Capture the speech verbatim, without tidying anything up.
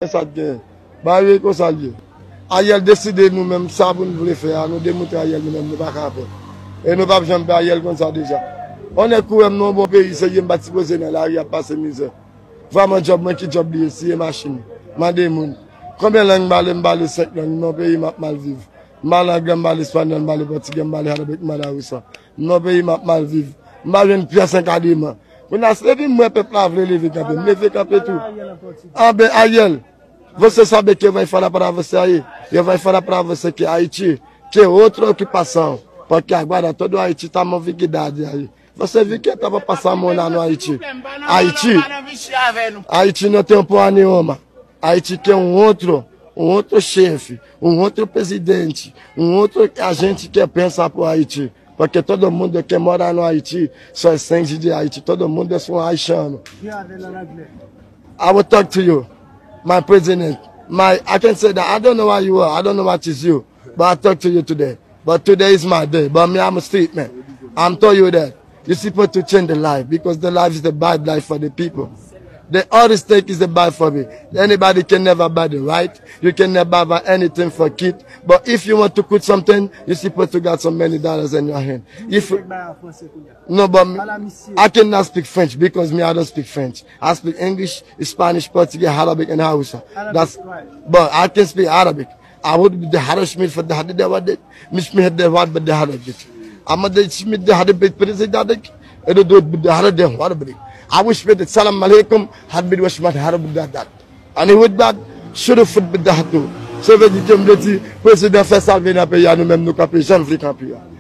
Sa k gen. Bagay yo konsa l ye. Ariel deside nou menm sa pou nou vle fè a, nou demontre Ariel nou menm nou pa ka fè. E nou p ap janm fè Ariel konsa deja. On nèg kou wè m nan yon bon peyi serye, m pa t sipoze nan lari ap pase mizè. Vrèman djòb mwen ki djòb li ye, siye machin, mande moun. Konbyen lang m pale? M pale senk lang, m nan peyi m ap mal viv. M pale anglè, m pale espanyòl, m pale pòtigè, m pale arabik, m pale awousa. M nan peyi m ap mal viv. M pa jwenn pyès ankadreman. Kounye a, se depi m wè pèp la vle leve kanpe, m leve kanpe tou. Anben Ariel, você sabe que vai falar para você aí. Eu vai falar para você que Haiti, que outra ocupação. Porque agora todo Haiti tá mal vigilado aí. Você viu que tava passando a mão lá no Haiti. Haiti, Haiti não tem porra nenhuma. Haiti quer um outro, um outro chefe, um outro presidente, um outro agente que pensa pro Haiti. Porque todo mundo que mora no Haiti são essência de Haiti. Todo mundo é um haitiano. I will talk to you, my president. My, I can say that I don't know where you are. I don't know what is you. But I talk to you today. But today is my day. But me, I'm a street man. I'm tell you that. You supposed to change the life because the life is the bad life for the people. The only stake is the bad for me. Anybody can never buy the right. You can never buy anything for kid. But if you want to quit something, you supposed to got so many dollars in your hand. If no, but me, I cannot speak French because me, I don't speak French. I speak English, Spanish, Portuguese, Arabic, and Hausa. That's, but I can speak Arabic. Abu de hada shmil fa de hada de wade, mish mi hada wad ba de hada git. Ama de shmil de hada bit president de, edo do de hada de wad bri. Abu shmil de salam alaikum, had bit washmat hada bit dat. Ani wid bad, shuru fut bit dahtu. Se vle di ke m vle di, prezidan fè sa l vle nan peyi a, nou menm nou kanpe jan l vle kanpe a.